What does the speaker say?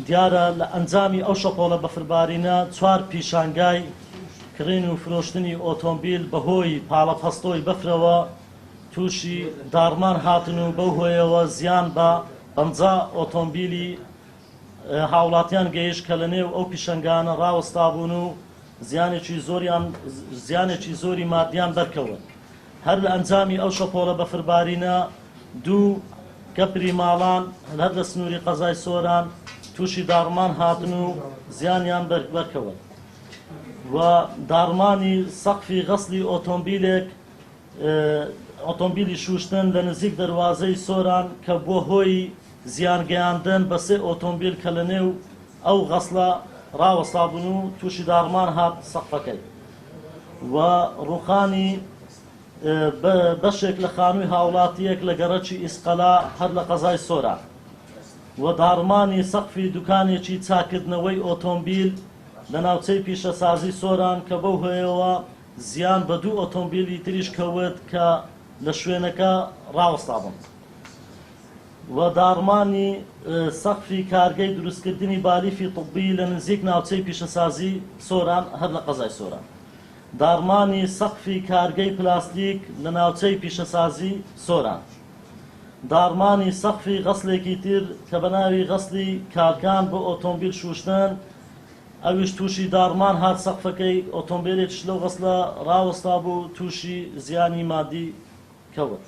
دیارە لە ئەنجامی ئەو شەپۆڵە بەفربارینە چوار پیشانگای کڕین و فرۆشتنی ئۆتۆمبیل بەهۆی پاڵەپەستۆی بەفرەوە تووشی داڕمان هاتن و بەو هۆیەوە زیان بە 50 ئۆتۆمبیلی هاوڵاتیان گەیشت کە لە نێو ئەو پیشەنگانە ڕاوەستابوون و زیانێکی زۆریان زیانێکی زۆری مادیان بەرکەوت. هەر لە ئەنجامی ئەو شەپۆڵە بەفربارینە دوو کەپری ماڵان هەر لە سنووری قەزای سۆران تووشی داڕمان هاتن و زیانیان بەرکەوت و داڕمانی سەقفی غەسلی ئۆتۆمبیلێک ئۆتۆمبیلی شوشتن لە نزیک دەروازەی سۆران کە بووە هۆی زیان گەیاندن بە سێ ئۆتۆمبیل کە لە نێو ئەو غەسلە ڕاوەستابوون و تووشی داڕمان هات سەقفەکەی و ڕووخانی بەشێک لە خانووی هاوڵاتییەک لە گەڕەکی ئیسقەلا هەر لە قەزای سۆران و داڕمانی سەقفی دوکانێکی چاککردنەوەی ئۆتۆمبیل لە ناوچەی پیشەسازی سۆران کە بەو هۆیەوە زیان بە دوو ئۆتۆمبیلی تریش کەوت کە لە شوێنەکە ڕاوەستابوون و داڕمانی سەقفی کارگەی دروستکردنی بالیفی طبی لە نزیک ناوچەی پیشەسازی سۆران هەر لە قەزای سۆران. داڕمانی سەقفی کارگەی پلاستیک لە ناوچەی پیشەسازی سۆران. داڕمانی سەقفی غەسلێکی تر کە بە ناوی غەسلی کالکان بۆ ئۆتۆمبیل شووشتن ئەویش تووشی داڕمان هات سەقفەکەی، ئۆتۆمبیلێکیش لەو غەسلە ڕاوەستابوو تووشی زیانی مادی کەوت.